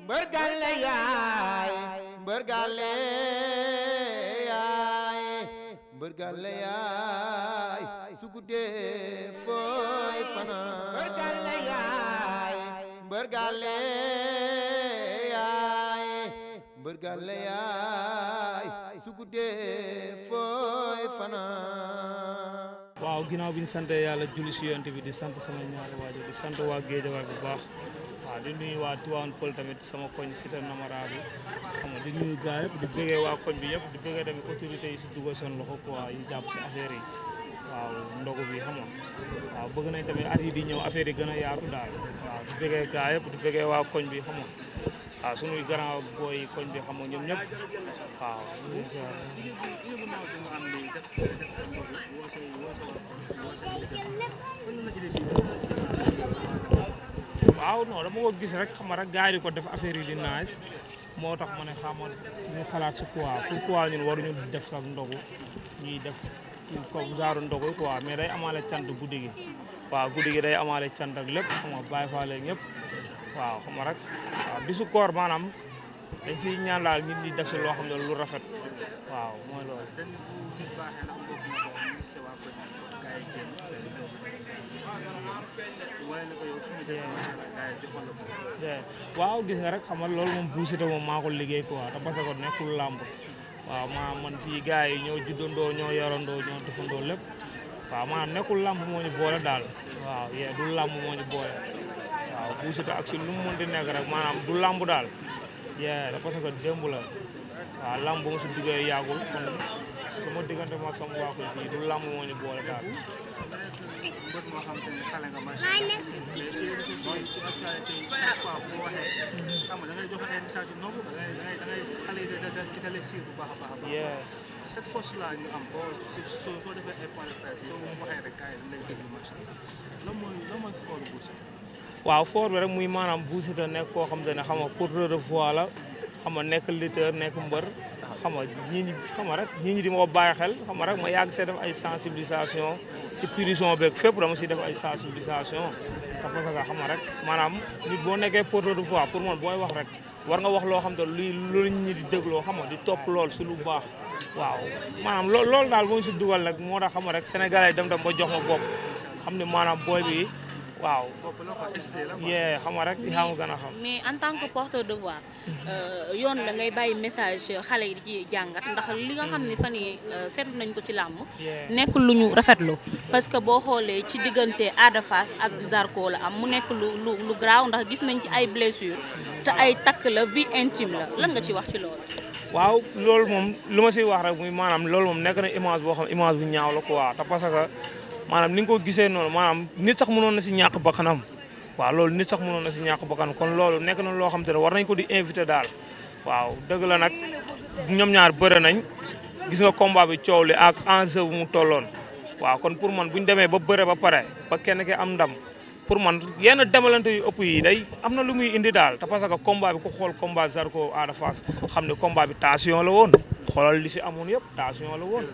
mbër gàlle yaay mbër gàlle yaay mbër gàlle yaay su guddee fooy fanaan mbër gàlle yaay mbër gàlle yaay mbër gàlle yaay su guddee fooy fanaan. waaw ginnaaw bi ñu sant yàlla julli si yonent bi di sant sama ñaari waajur di sant waa Géejawaay bu baax waaw di nuyu waa Tivaouane Peulh tamit sama koñ Cité Namara bi xam nga di nuyu gars yëpp di bëggee waa koñ bi yëpp di bëggee tamit autorités yi si dugal seen loxo quoi yi jàpp si affaire yi waaw ndogu bi xam nga waaw bëgg nañ tamit at yi di ñëw affaire yi gën a yaatu daal waaw di bëggee gars yëpp di bëggee waa koñ bi xam nga waaw sunuy grand boy yi koñ bi xam nga ñoom ñëpp waaw. waaw non dama ko gis rek xam nga rek gars yi di ko def affaire yi di naaj moo tax ma ne xamal ñu xalaat si quoi pourquoi ñun waruñu def sax ndogu ñuy def comme gaaru ndogu quoi mais day amaale cant guddi gi waaw guddi gi day amaale cant ak lépp xam nga bàyyi faale ñëpp waaw xam nga rek waaw bisu koor maanaam dañ ciy ñaan daal nit ñi def si loo xam ne lu rafet waaw mooy loolu. waaw gis nga rek xam nga loolu moom Bou Siteu moom maa ko liggéey quoi te parce que nekkul làmb waaw man fii gars yi ñoo juddandoo ñoo yarandoo ñoo defandoo lépp waaw maanaam nekkul làmb moo ñu boole daal waaw yee du làmb moo ñu boole waaw Bou Siteu ak si lu mu mënti nekk rek maanaam du làmb daal yee da parce que démb la waaw làmb ba ma si duggee yàggul kon su ma diggante ma sama waa koy fii du làmb moo ñu boole daal. bët moo xam te ne xale nga macha allah mais ci actualité yi chaque fois boo waxee xam nga da ngay joxe ay message yu noobu da ngay xale yi di dalee siir bu baax a baax a baax cette force là ñu am boo soo defee ay point de presse soo waxee rek gars yi dañ lay déglu macha allah lan mooy fooru Bou Siteu waaw foor bi rek muy maanaam Bou Siteu nekk koo xam te ne xam nga porteur de voix la xam nga nekk lutteur nekk mbër xam nga ñii ñi di ma ko bàyyi xel xam nga rek ma yàgg see def ay sensibilisation si prison beeg fépp dama si def ay sensibilisation parce que xam nga rek maanaam nit boo nekkee porteur de voix pour man booy wax rek war nga wax loo xam te luy loolu ñi di dégloo xam nga di topp lool si lu baax waaw maanaam loolu daal moo si dugal nag moo tax xam nga rek sénégalais dem ba jox ma bopp xam ne maanaam booy bi waaw yee xam nga rek yaa ma gën a xam. mais en tant que porteur de voix yoon la ngay bàyyi message xale yi di ci jàngat ndax li nga xam ne fan yi seetlu nañ ko ci làmb nekk lu ñu rafetlu parce que boo xoolee ci diggante Ada Fass ak Zarko la am mu nekk lu graaw ndax gis nañ ci ay blessure te ay takk la vie intime la lan nga ci wax ci loolu. waaw loolu moom lu ma siy wax rek muy maanaam loolu moom nekk na image boo xam image bu ñaaw la quoi te parce que maanaam ni nga ko gisee noonu maanaam nit sax mënoon na si ñàkk bakkanam waaw loolu nit sax mënoon na si ñàkk bakkanam kon loolu nekk na loo xam te ne war nañ ko di invité daal waaw dëgg la nag ñoom ñaar bëre nañ gis nga combat bi coow li ak enjeu bu mu tolloon waaw kon pour man bu ñu demee ba bëre ba pare ba kenn ki am ndam pour man yenn demalante yu ëpp yi day am na lu muy indi daal te parce que combat bi ku xool combat Zarko Ada Fass xam ne combat bi tension la woon xoolal li si amoon yëpp tension la woon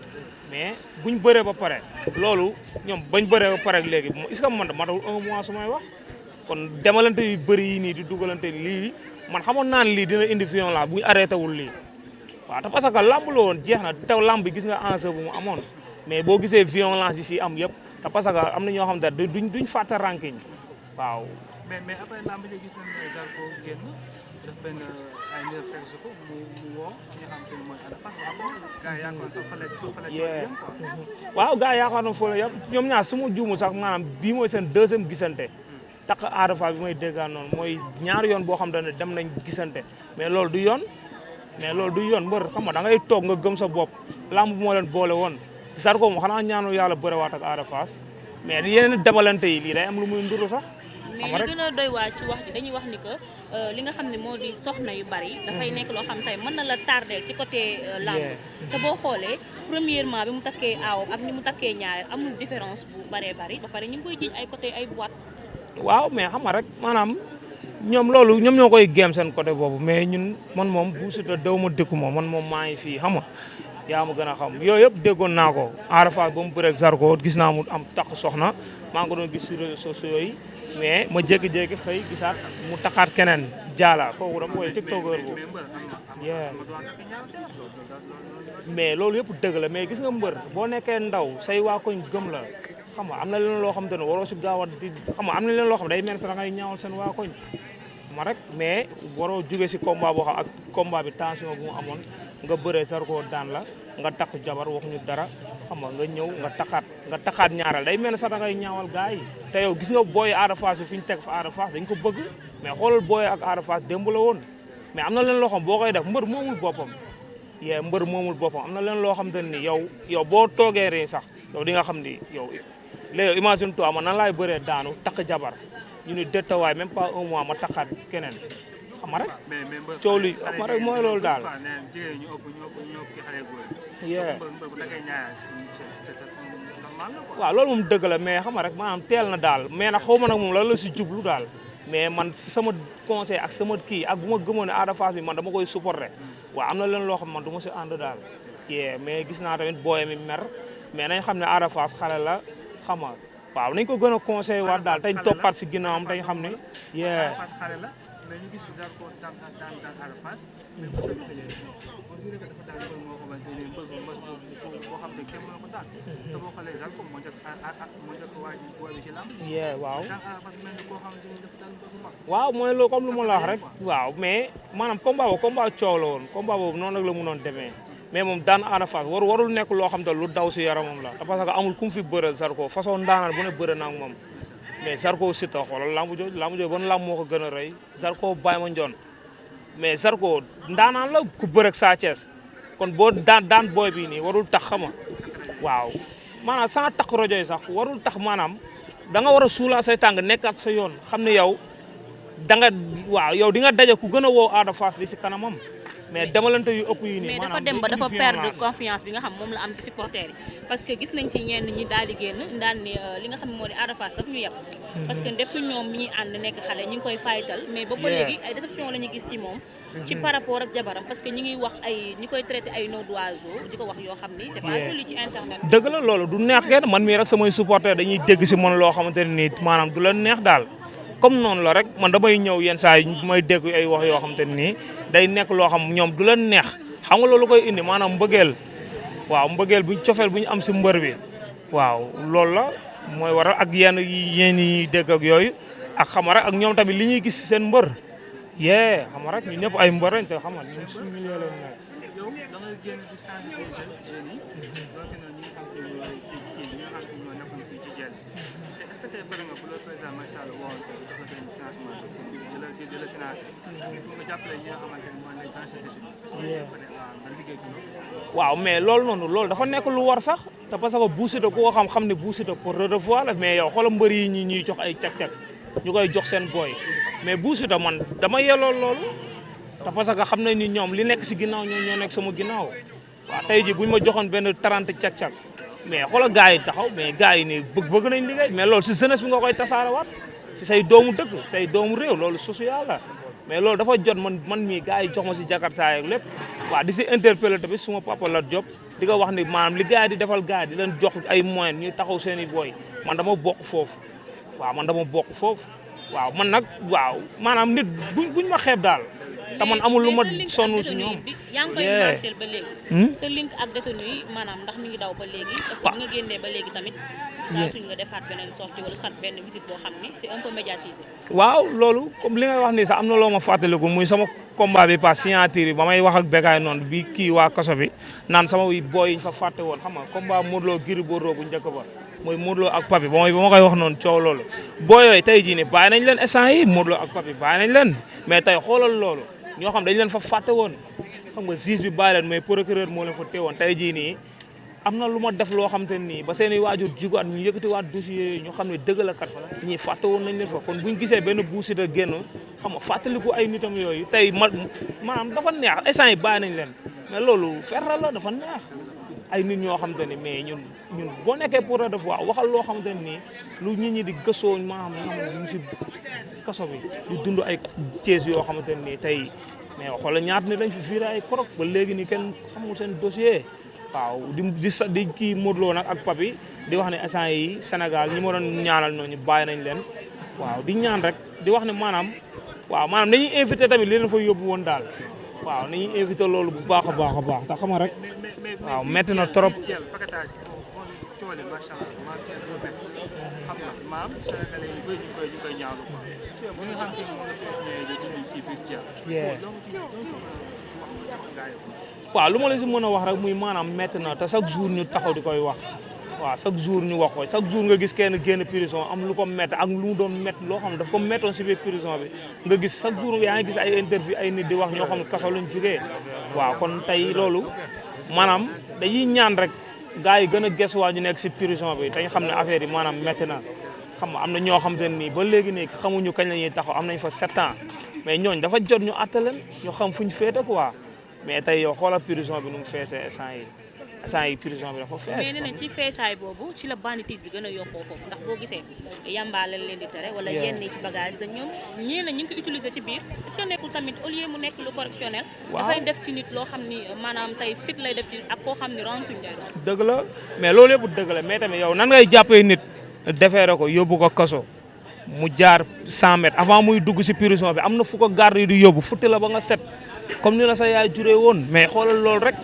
mais buñ bëree ba pare loolu ñoom bañ bëree ba pare léegi est-ce que man matawul un mois su may wax kon demalante yu bëri yi nii di dugalante lii man xamoon naa ne lii dina indi violence buñ arrêté wul lii waaw te parce que lamb la woon jeex na te lamb bi gis nga enjeu bu mu amoon mais boo gisee violence yi si am yëpp te parce que am na ñoo xam ne duñ fàtte ranking waaw. mais après lamb ji gis nañ ne Zarko génn def benn ay nit fekk ko mu woo ki nga xam te ne mooy Ada Fass gars yi yaakaar naa fa la waaw gars yi yaakaar naa foofu la yëpp ñoom ñaar su ma juumu sax maanaam bii mooy seen deuxième gisante takk Ada Fass bi may déggaan noonu mooy ñaari yoon boo xam ne dem nañ gisante mais loolu du yoon mbër xam nga da ngay toog nga gëm sa bopp lamb moo leen boole woon Zarko moom xanaa ñaanu yàlla bërewaat ak Ada Fass mais yeneen demalante yi lii day am lu muy nduru sax. mais li gën a doy waar ci wax ji dañuy wax ni que li nga xam ne moo di soxna yu bari dafay nekk loo xam tey mën na la tardeel ci côté lamb te boo xoolee premièrement bi mu takkee aaw ak ni mu takkee ñaareel amul différence bu baree bari ba pare ñu ngi koy jiiñ ay côté ay boîte. waaw mais xam nga rek maanaam ñoom loolu ñoom ñoo koy géem seen côté boobu mais ñun man moom Bou Siteu daw ma dëkku ma man moom maa ngi fii xam nga yaa ma gën a xam yooyu yëpp déggoon naa ko Ada Fass ba mu bëreeg Zarko gis naa mu am takk soxna maa ngi ko doon gis sur réseaux sociaux yi mais ma jékki-jékki xëy gisaat mu takkaat keneen jaala kooku dama koy tiktokeur bu mais loolu yëpp dëgg la mais gis nga mbër boo nekkee ndaw say waa koñ gëm la xam nga am na leen loo xam te ne waroo si gaaw a di xam nga am na leen loo xam day mel da ngay ñaawal seen waa koñ ma rek mais waroo jóge si combat boo xam ak combat bi tension bu mu amoon nga bëree Zarko daan la nga takk jabar waxuñu dara xam nga ñëw nga takkaat ñaareel day mel ne sax da ngay ñaawal gars yi te yow gis nga booy Ada Fass bi fi ñu teg fa Ada Fass dañ ko bëgg mais xoolal booy ak Ada Fass démb la woon mais am na leen loo xam boo koy def mbër moomul boppam mbër moomul boppam am na leen loo xam te ni yow boo toogee rek sax yow di nga xam ni yow léegi imagine toi man nan laay bëree daanu takk jabar ñu ni déttawaay même pas un mois ma takkaat keneen xam nga rek coow li xam nga rek mooy loolu daal waaw loolu moom dëgg la mais xam nga rek maanaam teel na daal mais nag xaw ma nag moom lan la si jublu daal mais man sama conseil ak sama kii ak bu ma gëmoon ne Ada Fass bi man dama koy supporter waaw am na leen loo xam man du ma si ànd daal mais gis naa tamit booye mi mer mais nañ xam ne Ada Fass xale la xam nga waaw nañ ko gën a conseillé waat daal tañ toppaat si ginnaawam tañ xam ne mais ñu gis Zarko daan Ada Fass mais bu ko defee on dirait que dafa daan moo xamante ne mbër boo xam ne kenn mënu ko daan te boo xoolee Zarko moo njëkk waa bi ci lamb waaw daan Ada Fass mel ni koo xamante ne dafa daan bu mag waaw mooy loolu comme lu ma la wax rek waaw mais maanaam combat coow la woon combat boobu noonu rek la mënoon demee mais moom daan Ada Fass warul nekk loo xam te lu daw si yaramam la parce que amul ku mu fi bëre Zarko façon ndaanaan bu ne bëre naa ak moom mais Zarko Siteu xoolal lambu jooju ban lamb moo ko gën a rëy Zarko Baye Mandione mais Zarko ndaanaan la ku bëre ak Sa Thiès kon boo daan booy bi nii warul tax xama waaw maanaam sans tax rajo yi sax warul tax maanaam da nga war a suulaa say tàng nekkaat sa yoon xam ne yow yow di nga daje ku gën a woo Ada Fass li si kanamam mais demalante yu ëpp yi nii mais dafa dem ba dafa perdre confiance bi nga xam moom la am ci supporters yi parce que gis nañ ci ñenn ñi daal di génn daan ni li nga xam moo di Ada Fass daf ñu yeb parce que depuis ñoom mi ñuy ànd nekk xale ñu ngi koy fayital mais ba léegi ay déception la ñu gis ci moom ci par rapport ak jabaram parce que ñi ngi wax ñi koy traité ay nom d'oiseau di ko wax yoo xam ni c'est pas joli ci internet dëgg la loolu du neex kenn man mii rek samay supporters dañuy dégg si man loo xamante ne nii maanaam du la neex daal comme noonu la rek man damay ñëw yenn saa yi may dégg ay wax yoo xamante ne nii day nekk loo xam ñoom du leen neex xam nga loolu koy indi maanaam mbëggeel waaw mbëggeel bu cofeel bu ñu am si mbër bi waaw loolu la mooy waral ak yenn yi dégg ak yooyu ak xama rek ak ñoom tamit li ñuy gis si seen mbër xama rek ñu ñëpp ay mbër lañ te xam nga ñun suñu milieu lañ nekk. yow da ngay génn di sensibiliser jeunes yi donc ñi nga xam te ñoo nekkoon fii ci jël te est-ce que tey bëri nga bu la président Macky Sall woon jox la benn financement di la financé pour nga jàppale ñi nga xamante ne mooy les anciens détenus nga liggéey ci loolu waaw mais loolu noonu loolu dafa nekk lu war sax te parce que Bou Siteu ku ko xam ne Bou Siteu pour redevoir la mais yow xoolal mbër yi ñuy jox ay cag-cag ñu koy jox seen booy mais Bou Siteu man dama yelloo loolu te parce que xam nañ ni ñoom li nekk si ginnaaw ñoo nekk sama ginnaaw waaw tey ji bu ñu ma joxoon benn 30 cag-cag mais xoolal gars yi taxaw mais gars yi nii bëgg nañ liggéey mais loolu si jeunesse bi nga koy tasaarewaat si say doomu dëkk say doomu réew loolu social la mais loolu dafa jot man mii gars yi jox ma si Jakarta ak lépp waaw di si interpellé tamit suma papa Lat Diop di ko wax ni maanaam li gars yi di defal gars yi di leen jox ay moyens ñuy taxaw seen i booy man dama bokk foofu waaw waaw man nag waaw maanaam nit buñ ma xeeb daal te man amul lu ma sonn si ñoom. yaa ngi koy marché ba léegi. sa link ak détenu yi maanaam ndax mi ngi daw ba léegi. parce que bi nga génnee ba léegi tamit. gisaatuñ nga defaat beneen sortie wala sat benn visite boo xam ni c'est un peu médiatisé. waaw loolu comme li ngay wax nii sax am na loo ma fàttaliku muy sama combat bi pas signature yi ba may wax ak Bécaye noonu bi kii waa kaso bi naan sama booy yi ñu fa fàtte woon xam nga combat Modou Lo Gris Bordeaux bu njëkk ba mooy Modou Lo ak Papi ba ma koy wax noonu coow loolu boo yooyu tey jii nii bàyyi nañ leen instant yi Modou Lo ak Papi bàyyi nañ leen mais tey xoolal loolu ñoo xam dañ leen fa fàtte woon xam nga juge bi bàyyi leen mais procureur moo leen fa teewoon tey jii nii am na lu ma def loo xam te nii ba seen i waajur jugaat ñu yëkkatiwaat dossier ñu xam ne dëgg la kat ñii fàtte woon nañ leen fa kon buñ gisee benn Bou Siteu génn xam nga fàttaliku ay nitam yooyu tey maanaam dafa neex instant yi bàyyi nañ leen mais loolu ferra la dafa neex ay nit ñoo xamante ni mais ñun boo nekkee pour de fois waxal loo xamante ni lu nit ñi di gëstoo maanaam nga xam ne ñu ngi si kaso bi di dund ay Thiès yoo xamante ni tey mais xoolal ñaata ne dañ fi viré ay korok ba léegi ni kenn xamul seen dossier waaw di kii Modou Lo nag ak Papi di wax ne instant yi Sénégal ñi ma doon ñaanal ñooñu bàyyi nañ leen waaw di ñaan rek di wax ne maanaam waaw maanaam nañuy invité tamit li leen fa yóbbu woon daal waaw nañuy invité loolu bu baax a baax a baax te xam nga rek waaw métti na trop. coole macha allah maa ngi koy bëgg xam nga maam Sénégalais yi bëri ñu koy ñaawlu quoi bu nga xam ne moom la continué di dund ci biir Thiel. waaw lu ma la si mën a wax rek muy maanaam métti na te chaque jour ñu taxaw di koy wax waaw chaque jour ñu wax ko chaque jour nga gis kenn génn prison am lu ko métti ak lu mu doon métti loo xam ne daf ko méttoon si biir prison bi nga gis chaque jour yaa ngi gis ay interview ay nit di wax ñoo xam ne kaso lañ jógee waaw kon tey loolu maanaam dañuy ñaan rek. gaa yi gën a gëstuwaat ñu nekk si prison bi dañ xam ne affaire yi maanaam métti na xam nga am na ñoo xam te ne nii ba léegi nii xamuñu kañ la ñuy taxaw am nañ fa 7 ans mais ñooñ dafa jot ñu atte leen ñu xam fuñ féete quoi mais tey yow xoolal prison bi nu mu feesee instant yi prison bi dafa fees. mais nee nañ ci feesaay boobu ci la banditisme bi gën a yokkoo foofu ndax boo gisee yamba lañ leen di tere wala yenn ci bagage da ñoom ñee na ñu ngi ko utiliser ci biir est-ce que nekkul tamit au lieu mu nekk lu correctionnel dafay def ci nit loo xam ni maanaam tey fit lay def ci ak koo xam ni rentuñ lay doon. dëgg la mais loolu yëpp dëgg la mais tamit yow nan ngay jàppee nit defeere ko yóbbu ko kaso mu jaar 100 mètres avant muy dugg si prison bi am na fu ko garde yi di yóbbu futti la ba nga set comme ni la sa yaay juree woon mais xoolal loolu rek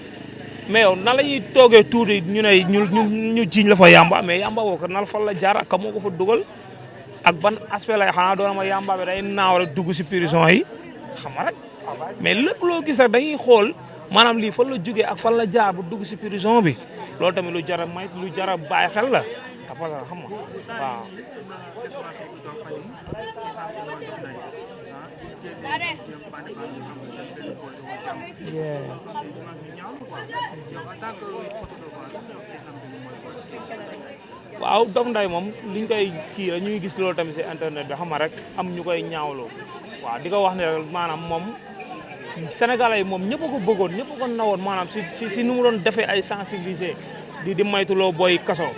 mais yow nan la ñuy toogee tuuti ñu ne ñu jiiñ la fa yamba mais yamba woo ko nal fan la jaar ak moo ko fa dugal ak ban aspect lay xanaa doona ma yamba bi day naaw rek dugg si prison yi xam nga rek mais lépp loo gis rek dañuy xool maanaam lii fan la jógee ak fan la jaar bu dugg si prison bi loolu tamit lu jar a may lu jar a bàyyi xel la te parce que xam nga waaw. waaw Dof Ndeye moom liñ koy kii la ñuy gis loolu tamit si internet bi xam nga rek am ñu koy ñaawloo waaw di ko wax ne maanaam moom Sénégalais yi moom ñëpp a ko bëggoon ñëpp a ko nawoon maanaam si nu mu doon defee ay sensibiliser di maytuloo booy kaso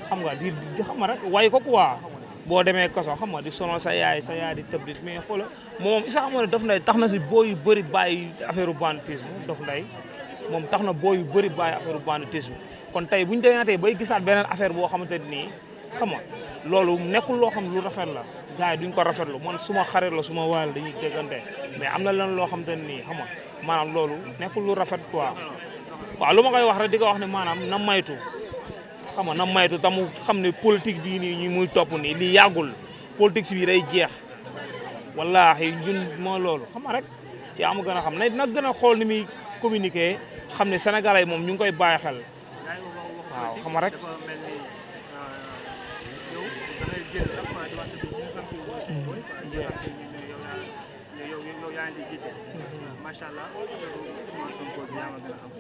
xam nga di xam nga rek way ko quoi boo demee kaso xam nga di sonal sa yaay di tëb di mais xoolal moom isa xam ne Dof Ndeye tax na si booy yu bëri bàyyi affaire banditisme Dof Ndeye moom tax na booy yu bëri bàyyi affaire banditisme kon tey bu ñu demee bay gisaat beneen affaire boo xamante nii xam nga loolu nekkul loo xam lu rafet la gars yi duñ ko rafetlu man suma xarit la suma waay la dañuy déggante mais am na leneen loo xamante nii xam nga maanaam loolu nekkul lu rafet quoi waaw lu ma koy wax rek di ko wax ne maanaam na maytu xam nga na maytu tamu xam ne politique bii nii ñu muy topp nii lii yàggul politique bi day jeex wallaahi ñun moo loolu xam nga rek yaa ma gën a xam ne nag gën a xool ni muy communiquer xam ne Sénégalais yi moom ñu ngi koy bàyyi xel waaw xam nga rek. macha allah Ousmane Sonko bi yaa ma gën a xam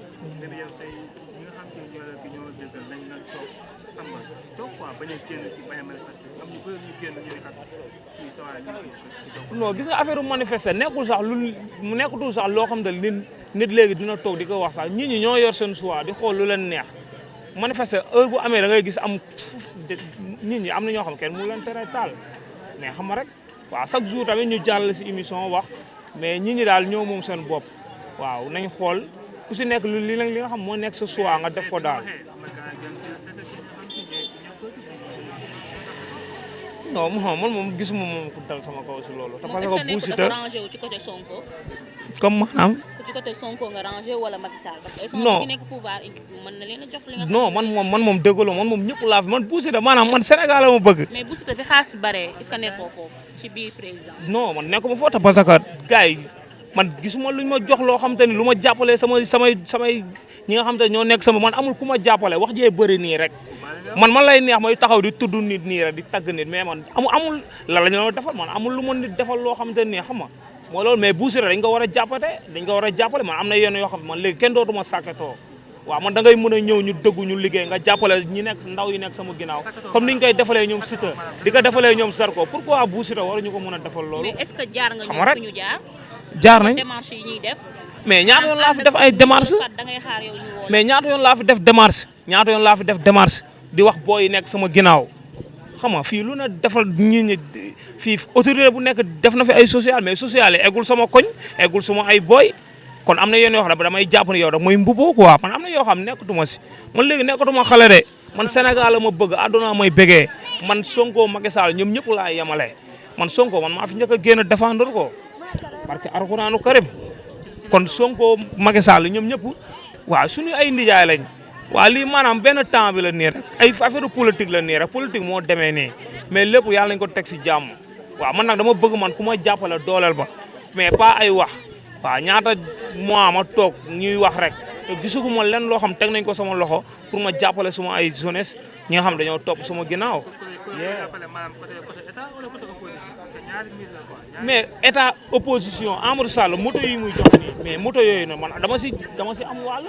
mais yow say ñi nga xam ne ñoo dëggal nañ nag toog xam nga toog quoi bañ a génn ci bañ a manifester am ñu bëri ñu génn ñu ne kat kii sa waay non gis nga affaire manifester nekkul sax mu nekkutul sax loo xam ne nit léegi dina toog di ko wax sax nit ñi ñoo yor seen choix di xool lu leen neex manifester heure bu amee da ngay gis am nit ñi am na ñoo xam kenn mu leen tere taal mais xam nga rek waaw chaque jour tamit ñu jàll si émission wax mais nit ñi daal ñoo moom seen bopp waaw nañ xool ku si nekk li nga xam moo nekk sa choix nga def ko daal. non man moom gisuma moom ku dal sama kaw si loolu. te parce que Bou Siteu rangé wu ci côté Sonko. comme maanaam. ci côté Sonko nga rangé wala Macky Sall parce que non ki nekk pouvoir mën na leen a jox li nga. non man moom déggaloo man moom ñëpp laa fi man Bou Siteu maanaam man Sénégal la ma bëgg. mais Bou Siteu fi xaas bare est-ce que nekkoo foofu ci biir président. non man nekkuma foofu parce que gars yi man gisuma luñ ma jox loo xam te ni lu ma jàppale samay ñi nga xam te ñoo nekk sama man amul ku ma jàppale wax jee bëri nii rek man lay neex may taxaw di tudd nit nii rek di tagg nit mais man amul la la ñu defal man amul lu ma nit defal loo xam te nii xam nga moo loolu mais Bou Siteu dañ ko war a jàppale man am na yenn yoo xam man léegi kenn dootuma sàkketoo waaw man da ngay mën a ñëw ñu dëggu ñu liggéey nga jàppale ñi nekk ndaw yi nekk sama ginnaaw comme niñ koy defalee ñoom Siteu di ko defalee ñoom Zarko pourquoi Bou Siteu waruñu ko mën a defal loolu. mais est-ce que jaar nga ñoom fu ñu jaar nañ démarche yi ñuy def. mais ñaata yoon laa fi def ay démarche da ngay xaar yow ñu woo mais ñaata yoon laa fi def démarche di wax booy yi nekk sama ginnaaw xam nga fii lu na defal nit ñi fii autorité bu nekk def na fi ay social mais social yi eggul sama koñ eggul sama ay booy kon am na yenn yoo xam ne damay jàpp ne yow da mooy mbuboo quoi man am na yoo xam nekkatuma si man léegi nekkatuma xale de man Sénégal la ma bëgg àdduna may bëggee man Sonko Macky Sall ñoom ñëpp laa yemale man Sonko man maa fi njëkk a génn défendre ko parce que alxuraanu karim kon Sonko Macky Sall ñoom ñëpp waaw suñu ay ndijaay lañ waaw lii maanaam benn temps bi la nii rek ay affaire politique la nii rek politique moo demee nii mais lépp yàlla nañ ko teg si jàmm waaw man nag dama bëgg man ku ma jàppale dooleel ba mais pas ay wax waaw ñaata mois ma toog ñuy wax rek te gisuguma len loo xam teg nañ ko sama loxo pour ma jàppale suma ay jeunesse ñi nga xam dañoo topp suma ginnaaw. mais état opposition Amadou Sall moto yi muy jox nii mais moto yooyu noonu man dama si am wàll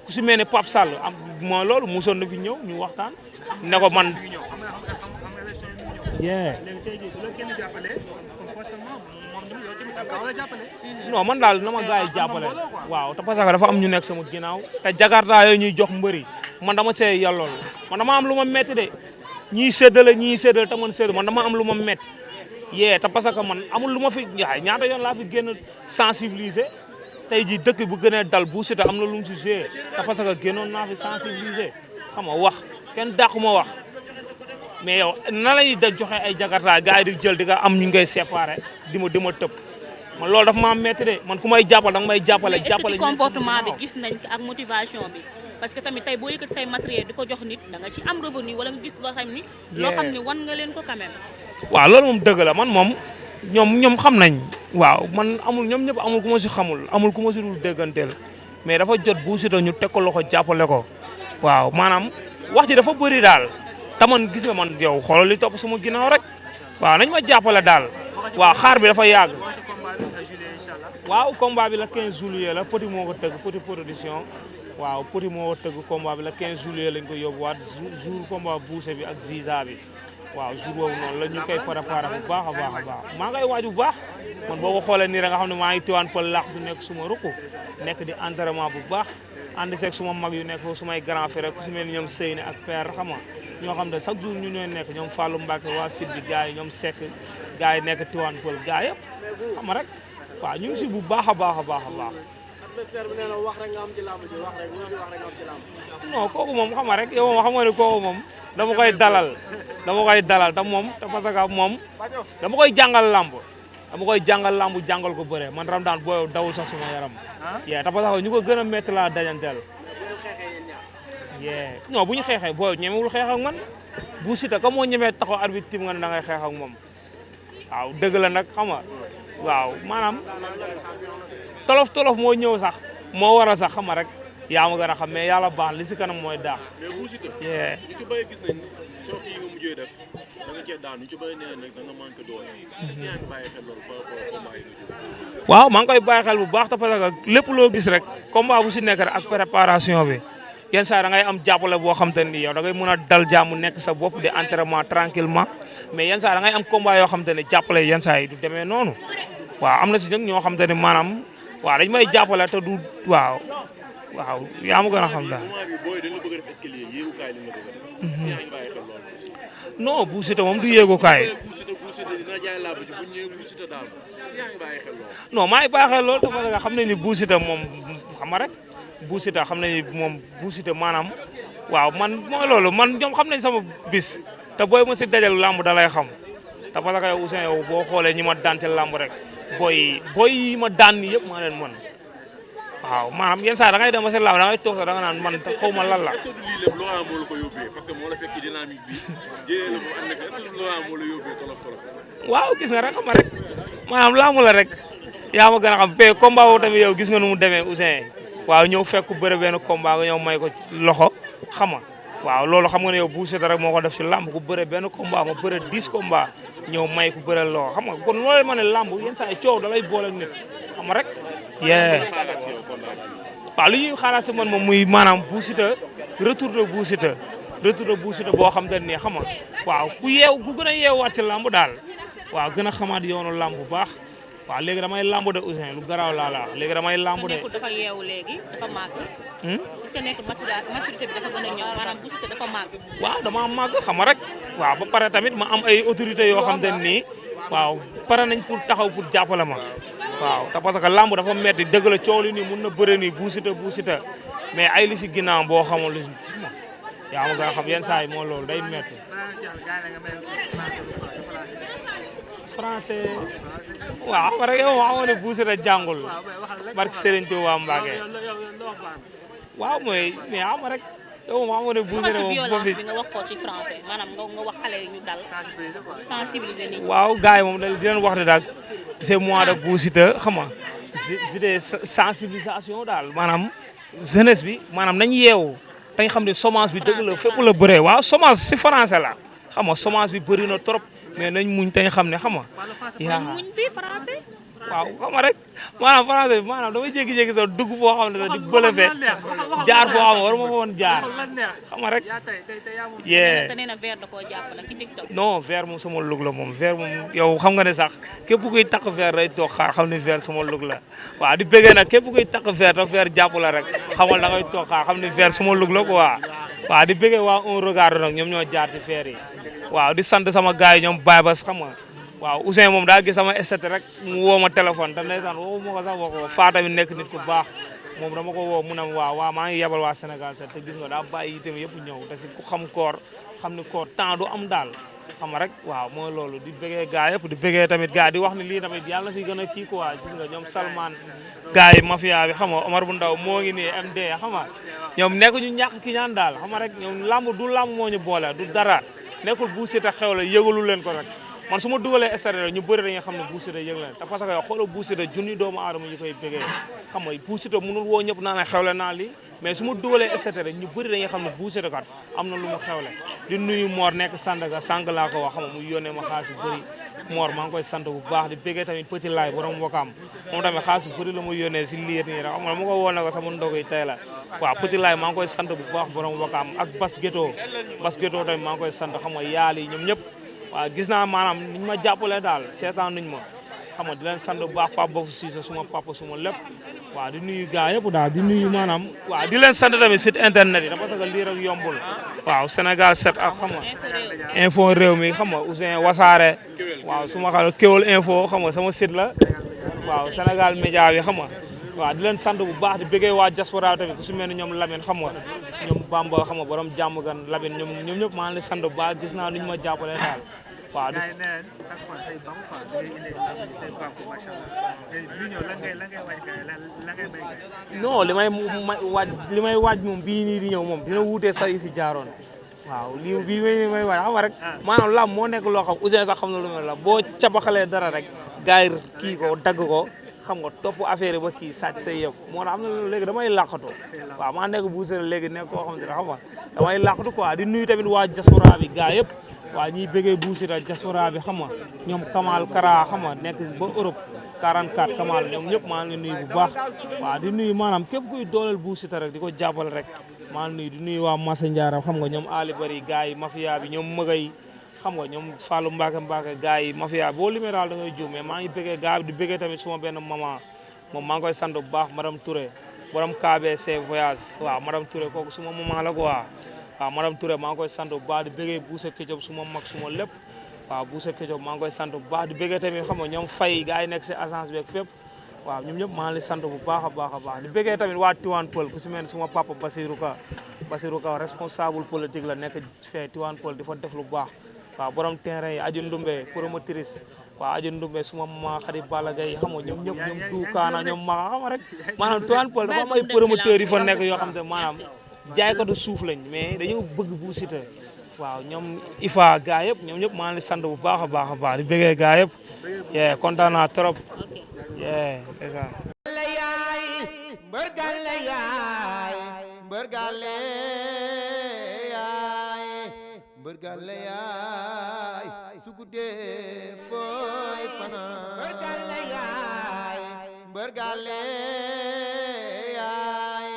ku si mel ne Pape Sall am mooy loolu musoon na fi ñëw ñu waxtaan ne ko man. non man daal na ma gars yi jàppale waaw te parce que dafa am ñu nekk sama ginnaaw te jakarta yooyu ñuy jox mbëri man dama see yàllool man dama am lu ma metti de ñiy séddale te man séddale man dama am lu ma metti te parce que man amul lu ma fi ñaata yoon laa fi génn sensibiliser tey jii dëkk bu gënee dal bu Siteu am na lu mu si joué te parce que génnoon naa fi sensibiliser xam nga wax kenn dàqu ma wax mais yow na lay da joxe ay jakarta gars yi di jël di nga am ñu ngay séparé di ma tëb man loolu dafa maa metti de man ku may jàppale danga may jàppale. est-ce que ci comportement bi gis nañ ko ak motivation bi parce que tamit tey boo yëkkati say matériel di ko jox nit da nga ci am revenu wala nga gis loo xam ni wan nga leen ko quand même. waaw loolu moom dëgg la man moom ñoom xam nañ waaw man amul ñoom ñëpp amul ku ma si xamul amul ku ma si dul dégganteel mais dafa jot bu Siteu ñu teg ko loxo jàppale ko waaw maanaam wax ji dafa bëri daal te man gis nga man yow xoolal li topp sama ginnaaw rek waaw nañ ma jàppale daal waaw xaar bi dafa yàgg. waaw combat bi la 15 juillet la Petit moo ko tëgg Petit production waaw Petit moo ko tëgg combat bi la 15 juillet lañ ko yóbbuwaat jour combat buuse bi ak Ziza bi waaw jour boobu noonu la ñu koy préparé bu baax a baax maa ngay waaj bu baax man boo ko xoolee nii rek nga xam ne maa ngi tiwaan pël laax du nekk suma ruku nekk di entraînement bu baax ànd seeg suma mag yu nekk foofu sumay grand frère ku si mel ni ñoom Seyni ak père xam nga ñoo xam ne chaque jour ñu ñooy nekk ñoom Fallou Mbacke waa sud bi gars yi ñoom Seck gars yi nekk tiwaan pël gars yëpp xam nga rek waaw ñu ngi si bu baax a baax. adversaire bi nee na wax rek nga am ci làmb ji wax rek non kooku moom xam nga rek yow moom xam nga ne kooku moom dama koy dalal te moom te parce que moom dama koy jàngal làmb jàngal ko bëre man Ramdan booy dawul sax suma yaram te parce que ñu ko gën a métti laa dajanteel non bu ñu xeexee booy ñemewul xeex ak man bu Siteu comme moo ñemee taxaw arbitre tim nga ne da ngay xeex ak moom waaw dëgg la nag xam nga waaw maanaam tolof moo ñëw sax moo war a sax xam nga rek yaa ma gën a xam mais yàlla baax li si kanam mooy daax. mais bu Siteu ñu ci bëri gis nañ choc yi nga mujjee def da nga cee daan ñu ci bëri nee nañ da nga manqué doole. est-ce que yaa ngi bàyyi xel loolu par rapport ak combat yi nga waaw maa ngi koy bàyyi xel bu baax te parce que lépp loo gis rek combat bu si nekk rek ak préparation bi yenn saa da ngay am jàppale boo xam te ni yow da ngay mën a dal jàmm nekk sa bopp di entraînement tranquillement mais yenn saa da ngay am combat yoo xam te ne jàppale yenn saa yi du demee noonu waaw am na si nag ñoo xam te ne maanaam waaw dañ may jàppale te du waaw yaa ma gën a xam daal. non bu Siteu moom du yéegukaay. non maa ngi bàyyi xel loolu te parce que xam nañ ni bu Siteu moom xam nga rek bu Siteu xam nañ ni moom bu Siteu maanaam waaw man mooy loolu man ñoom xam nañ sama bis te booy ma si dajal làmb da lay xam te parce que yow Ousseyn yow boo xoolee ñi ma daan ci làmb rek booy yi ma daan nii yëpp maa leen mën waaw maanaam yenn saa da ngay dem ba seen làmb da ngay toog da nga naan man xaw ma lan la. est-ce que du lii lépp Laurent moo la ko yóbbee parce que moo la fekk dynamique bi jëlee la mu ànd ak est-ce que Laurent moo la yóbbee tolof. waaw gis nga rek xam nga rek maanaam làmb la rek yaa ma gën a xam pe combat boobu tamit yow gis nga nu mu demee Ousseyn waaw ñëw fekk bëre benn combat nga ñëw may ko loxo xam nga waaw loolu xam nga ne yow bu Siteu rek moo ko def si làmb ku bëre benn combat ma bëre 10 combat ñëw may ku bëre loxo xam nga kon loolu ma ne làmb yenn saa yi coow da lay boole ak nit xam nga rek. waaw li ñuy xaaraat si man moom muy maanaam bu Siteu retour de bu Siteu boo xam te ne xam nga waaw ku gën a yeewaat ci làmb daal waaw gën a xamaat yoonu làmb bu baax waaw léegi damay làmb de Ousseyn lu garaaw laa la wax léegi damay làmb de. dafa yeewu léegi dafa màgg. est-ce que nekkul maturité bi dafa gën a ñëw maanaam bu Siteu dafa màgg. waaw dama màgg xam nga rek waaw ba pare tamit ma am ay autorités yoo xam te nii waaw pare nañ pour taxaw pour jàppale ma. waaw te parce que lamb dafa metti dëgg la coow li nii mun na bëre nii bu Siteu mais ay li si ginnaaw boo xamul li yaa ma gën a xam yenn saa yi moo loolu day metti français waaw xam nga rek yow waxoon ne Bou Siteu jàngul barke Serigne Touba Mbacké waaw mooy mais xam nga rek yow ma xamoon ne Bou Siteu moom violence bi nga wax ko ci français maanaam nga wax xale yi ñu dal sensibiliser nit ñi. waaw gars yi moom di leen wax ne daal c'est mois de Bou Siteu xam nga c'était sensibilisation daal maanaam jeunesse bi maanaam nañ yeewu dañ xam ne semence bi dëgg la fépp la bëree waaw semence si français la xam nga semence bi bëri na trop mais nañ muñ tañ xam ne xam nga yaa muñ bi français. waaw xam nga rek maanaam français bi maanaam damay jékki-jékki sax dugg foo xam ne sax di bëlëfee jaar foo xam ne war ma fa woon jaar xam nga rek yee te nee na verre da koo jàpp nag ci TikTok. non verre moom sama lug la moom verre moom yow xam nga ne sax képp kuy takk verre day toog xaar xam ne verre sama lug la waaw di bëggee nag képp kuy takk verre te verre jàpp la rek xamal da ngay toog xaar xam ne verre sama lug la quoi waaw di bëggee waa un regard nag ñoom ñoo jaar ci verre yi waaw di sant sama gars yi ñoom Baye Bass xam nga waaw Ousseyn moom daa gis sama estate rek mu woo ma téléphone te ndeysaan woo ma ko sax wax ko Faa tamit nekk nit ku baax moom dama ko woo mu ne waaw maa ngi yebal waa Sénégal sax te gis nga daa bàyyi itam yëpp ñëw te si ku xam koor xam ni koor temps du am daal xam nga rek waaw mooy loolu di bëggee gaa yëpp di bëggee tamit gaa di wax ni lii tamit yàlla na fi gën a kii quoi gis nga ñoom Salman gaa yi mafia bi xam nga Omar bu Ndaw moo ngi nii MD xam nga ñoom nekk ñu ñàkk ki ñaan daal xam nga rek ñoom lamb du lamb moo ñu boole du dara nekkul Bou Siteu xew la yëgalu leen ko rek man su ma dugalee stade ñu bëri dañuy xam ne Bou Siteu yëg leen te parce que yow xoolal Bou Siteu junni doomu aadama ñu koy bëggee xam nga Bou Siteu mënul woo ñëpp naa ne xewle naa lii mais su ma dugalee stade ñu bëri dañuy xam ne Bou Siteu kat am na lu mu xewle di nuyu Mor nekk Sandaga sànq laa ko wax xam nga muy yónnee ma xaalis bu bëri Mor maa ngi koy sant bu baax di bëggee tamit Petit Laay borom wakaam moom tamit xaalis bu bëri la ma yónnee si liir nii rek xam nga ma ko woo na ko sama ndog yi tey la waaw Petit Laay maa ngi koy sant bu baax borom wakaam ak Bas Géto tamit maa ngi koy sant xam nga yaal yi ñoom ñëpp waaw gis naa maanaam niñ ma jàppalee daal seetaan nuñ ma xam nga di leen sant bu baax Pape Bafou Cissé suma papa suma lépp waaw di nuyu gaa yëpp daal di nuyu maanaam waaw di leen sant tamit site internet yi parce que lii rek yombul waaw Sénégal 7 ak xam nga info réew mi xam nga Ousseyn Wasaare waaw suma xam Kewel info xam nga sama site la waaw Sénégal média bi xam nga waaw di leen sant bu baax di bëggee waa diaspora tamit ku su mel ni ñoom Lamine xam nga ñoom Bamba xam nga borom jàmm gan Lamine ñoom ñëpp maa ngi leen sant bu baax gis naa nuñ ma jàppalee daal waaw di non li may waaj moom bii nii di ñëw moom dina wuutee sax yi fi jaaroon waaw lii bii may waaj xam nga rek maanaam lam moo nekk loo xam Ousseyn sax xam na lu mel la boo cabaxalee dara rek gars yi kii ko dagg ko xam nga topp affaire yi ba kii sàcc say yëf moo tax am na léegi damay làqatu waaw maa nekk Bou Siteu léegi nekk koo xamante ne xam nga damay làqatu quoi di nuyu tamit waa diaspora bi gars yëpp waaw ñiy bëggee Bou Siteu diaspora bi xam nga ñoom Kamal Kara xam nga nekk ba Europe 44 Kamal ñoom ñëpp maa ngi nuyu bu baax waaw di nuyu maanaam képp kuy dooleel Bou Siteu rek di ko jàppal rek maa ngi nuyu di nuyu waa Massa Ndiara xam nga ñoom Ali Bari gars yi mafia bi ñoom Mëgay xam nga ñoom Fallou Mbacke gars yi mafia boo limee daal da ngay juum mais maa ngi bëggee gars bi di bëggee tamit suma benn maman moom maa ngi koy sant bu baax madame Touré borom KBC voyage waaw madame Touré kooku suma maman la quoi waaw madame Touré maa ngi koy sant bu baax di bëggee Boussa Ketchup suma mag suma lépp waaw Boussa Ketchup maa ngi koy sant bu baax di bëggee tamit xam nga ñoom fay gars yi nekk si agence bi ak fépp waaw ñoom ñëpp maa ngi leen sant bu baax a baax di bëggee tamit waa Tivaouane Peulh ku si mel ne suma papa Basirou Ka responsable politique la nekk fee Tivaouane Peulh di fa def lu baax waaw borom terrain yi Aju Ndumbe promotrice waaw Aju Ndumbe suma mama xarit Balla Gaye xam nga ñoom ñëpp ñoom duukaana ñoom maa xam nga rek maanaam Tivaouane Peulh dafa am ay promoteurs yi fa nekk yoo xam te maanaam jaaykatu suuf lañ mais dañoo bëgg Bou Siteu waaw ñoom Ifa gaa yëpp ñoom ñëpp maa ngi sant bu baax a baax di bëggee gaa yëpp yee kontaan naa trop yee c'est ça mbër gàlle yaay mbër gàlle yaay mbër gàlle yaay su guddee fooy fanaan mbër gàlle yaay mbër gàlle yaay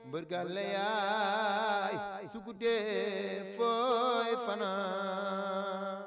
mbër gàlle yaay su guddee fooy fanaan